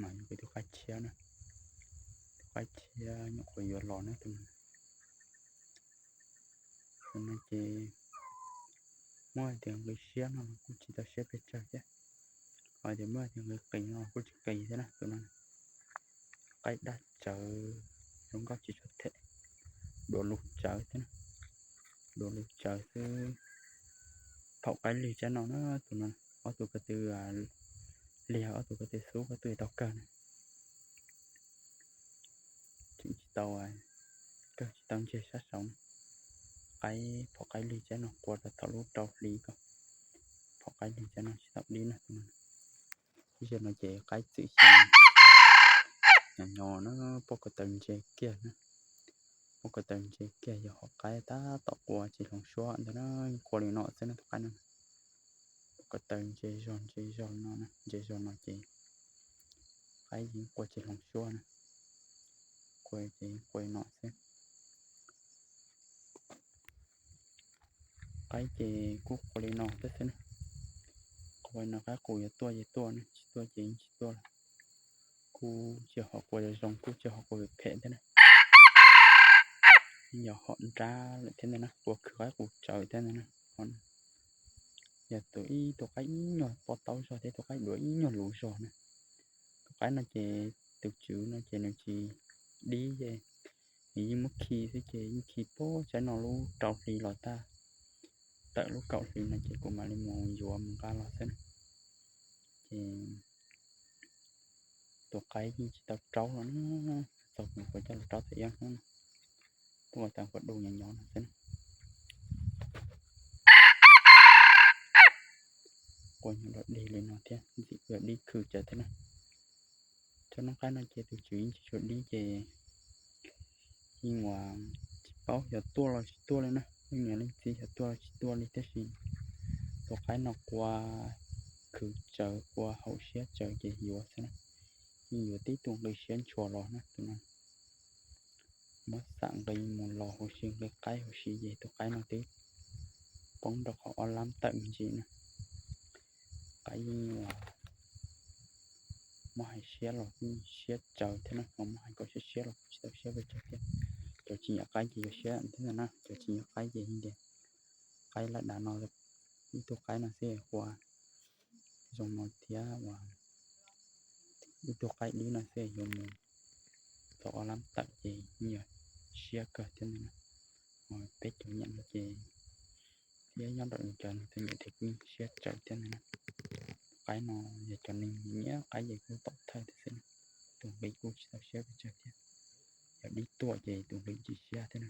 Mas yog tus qaib tshiab na, tus qaib tshiab nyuam qhuav yuav los na tus no. Tus no ces muab hais tias nqi siab no los kuj tsis tau siab pes tsawg thiab, ho tias muab hais tias nqi qis no los kuj tsis qis thiab na tus no. Qaib dab tsawv, zoo nkauj tsis tshua them, duav lus tsawv thiab na, duav lus tsawv xwb. Phaum qaib lig tsab no na tus no, ob tug ko tw lig, ob tug ko tw xub ko tw tau kawg na. Tseem tsis tau, kawg tsis tau ntseg sab saud na. Qaib, phaum qaib lig tsab no qua rau thaum lub rau hli ko, phaum qaib lig tsab no tsis tau dib na tus no. Ib zaug no ces qaib txwm xyoo nyob nyob na, pob ko taw ntse kiag na. Pob ko taw ntse kiag, yog hom qaib tab tom qua tsis hloov suab ntag na, qua li no xwb na tus qaib no. Pob ko taw ntse zog ntse zog no, ntse zog no ces qaib yeej qua tsis hloov suab na, qua ces qua li no xwb. Qaib ces kuj qua li no thiab xwb na. Qua li no qaib qus yuav tuaj ces tuaj na, tsis tuaj ces yeej tsis tuaj lawm. Kuj tsis hom qua zoo, kuj tsis hom qua phem thiab na. Yog hom nrab lawm thiab ntag na, qua khwv qaib qus tsawv thiab ntag na. Yog tus ib tug qaib ib nyuag pob taub zog thiab tus qaib duav ib nyuag luv zog na. Tus qaib no ces tus tswv no ces nws tsis dib ces nws yeej muab khi xwb ces yeej khi puag tsaib no lub rau hli los tag, tawm lub kaum hli no ces kuv mam li mus yuav mus nqa los xwb na. Ces tus qaib yeej tsis tau raub los na, txog kuv coj los raub thaum ib hnub no, tuaj ua tas kuv du nyob nyob no xwb na. Qua nyob dog dig li no thiab ntxim kuj yog dib khwv tsawv thiab na. Tsob noob qaib no ces tus tswv yeej tsis tshua dib ces yeej ua tsis paub xyov tuaj los tsis tuaj li na, leej niam leej txiv xyov tuaj los tsis tuaj li tab sis tus qaib no qua khwv tsawv qua haum siab tsawv ces yuav xwb na. Yeej yuav tib tug nqi siab ntshua los na tus no. Muab xam nqi mus los huv si, nqi qaib huv si ces tus qaib no twb poob rau qhov ob lab tawm me ntsis na. Qaib yeej ua muab hais siab los kuj siab tsawv thiab na, ho muab hais kom siab siab los kuj tsis tau siab pes tsawg thiab. Cov tsis nyiam qaib ces yuav siab thiab ntag na, cov tsis nyiam qaib ces yeej tias qaib laj dav no, ib tug qaib no xwb qua zoo no thiab ua ib tug qaib dib no xwb yuav mus txog ob lab tawm ces yeej yog siab kawg thiab ntag na. Ho peb cov nyiam no ces thiab nyob rau cov neeg txom nyem thiab kuj siab tsawv thiab ntag na. Qaib no yog cov neeg nyiam qaib ces kuj pom thawj thiab xwb na. Tus nqi kuj tsis tau siab pes tsawg thiab, yog dib tuaj ces tus nqi tsis siab thiab na.